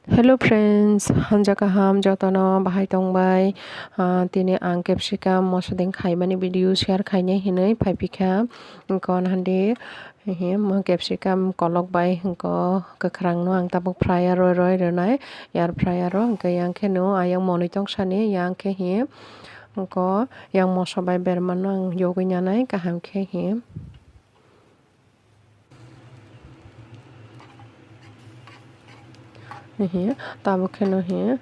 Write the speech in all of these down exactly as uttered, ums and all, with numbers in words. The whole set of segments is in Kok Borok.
Hello friends, hamjakaham jotono bahai tongbai. Ah, tini ang capsicum moso ding khaimani video share khainai hinwi phaipikha. Kon handi, he, mo capsicum kolok bai hwnkhe kwkhwrangno ang tabuk fryer roi roi rwnai, air fryer o. Hwnkhe yang khe no ayang monwi tongsani, yang khe he, hwnkhe yang moso bai bermano ang yogwi nanai kaham khe he. Hihi, tabuk kheno hi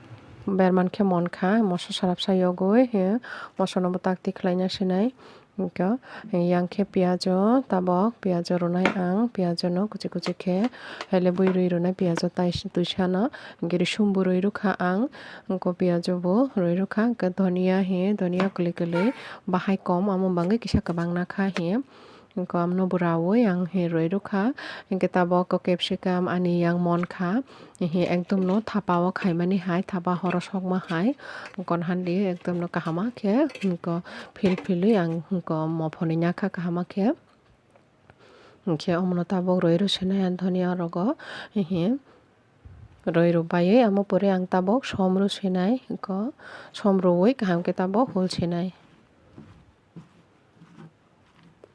berman khe mon kha, moso sarapsa yogwi hi mosono bo tak tik khlaina sinai. Hwnkhe yang khe piyajo, tabuk piyajo rwnai ang, piyajono kuchi kuchi khe hele bui rwi rwnai piyajo tai tuisano, hwnkhe risum bo rwi rwkha ang, hwnkhe piyajo bo rwi rwkha, hwnkhe dhoniya hi, dhoniya kwlwi kwlwi bahai kom, amo bangwi kisa kwbang nakha hi. Hwnkhe amno bo raui ang hi roi rwkha. Hwnkhe tabuk o capsicum ani yang mon kha. Hi ekdom no thapa o khaimani hai, thapa horo sokma hai. Kon handi ekdom no kahama khe, hwnkhe phil philwi ang hwnkhe mophonwi nyakha kahama khe. Hwnkhe omono tabuk roi rw sinai ang dhoniya rogo. Hi roi rw baiwi amo pore ang tabuk som rw sinai. Hwnkhe som rwui kaham khe tabuk hul sinai.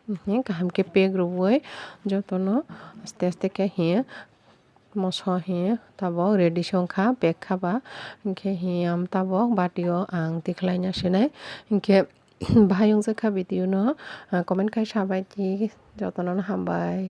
Hi kaham khe pack rwui jotono aste aste khe hi moso hi tabuk ready se wngkha pack kha ba. Hwnkhe hi am tabuk batio ang tikhlaina sinai. Hwnkhe bahai wngjakha video no, ah, comment khai sabaidi jotono no hambai.